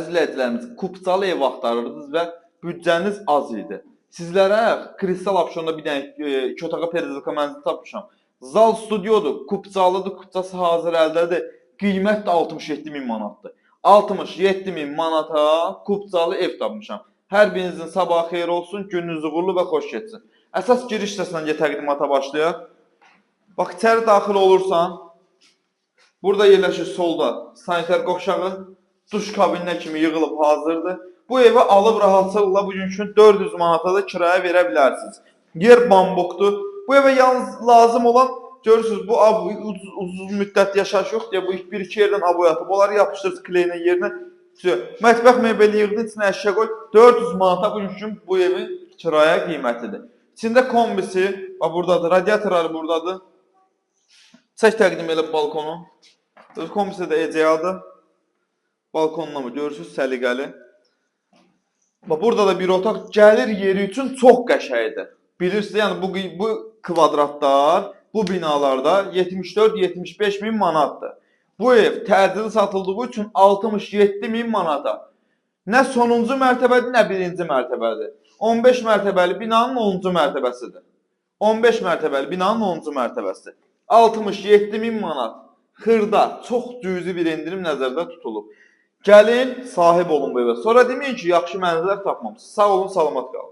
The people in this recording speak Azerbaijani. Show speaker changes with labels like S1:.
S1: İzləyicilərimiz, kupçalı ev axtarırdınız və büdcəniz az idi. Sizlərə Kristal Abşeronda bir dənə iki otağa perezilka mənzil tapmışam. Zal studiodur, kupçalıdır, kupçası hazır əldədir. Qiymət də 67 min manatdır. 67 min manata kupçalı ev tapmışam. Hər birinizin sabahı xeyir olsun, gününüz uğurlu və xoş keçsin. Əsas giriş hissəsindən təqdimata başlayaq. Bax, içəri daxil olursan, burada yerləşir solda sanitar qovşağı, duş kabininə kimi yığılıb hazırdır. Bu evi alıb rahatçılıqla bugünkü 400 manata da kirayə verə bilərsiniz. Yer bambukdur. Bu evə yalnız lazım olan, görürsünüz, bu uzun müddət yaşayış yox deyə bu bir-iki yerdən aboy atıb, onları yapışdırırsınız kleylə yerinə. Mətbəx mebeli yığdın, içinə əşya qoy. 400 manata bugünkü bu evin kirayə qiymətidir. İçində kombisi, bax buradadır, radiatorları buradadır. Çək təqdim elə balkonu. Kombisi də ECA-dır. Balkonuna mı görürsünüz, səliqəli. Bax burada da bir otaq gəlir yeri üçün çox qəşəngdir. Bilirsiniz, yəni bu kvadratlar, bu binalarda 74-75 min manatdır. Bu ev təcili satıldığı üçün 67 min manata. Nə sonuncu mərtəbədir, nə birinci mərtəbədir. 15 mərtəbəli binanın 10-cu mərtəbəsidir. 15 mərtəbəli binanın 10-cu mərtəbəsidir. 67 min manat. Xırda, çox cüzi bir endirim nəzərdə tutulub. Gəlin, sahib olun bu evə. Sonra deməyin ki, yaxşı mənzillər tapmamışsınız. Sağ olun, salamat qalın.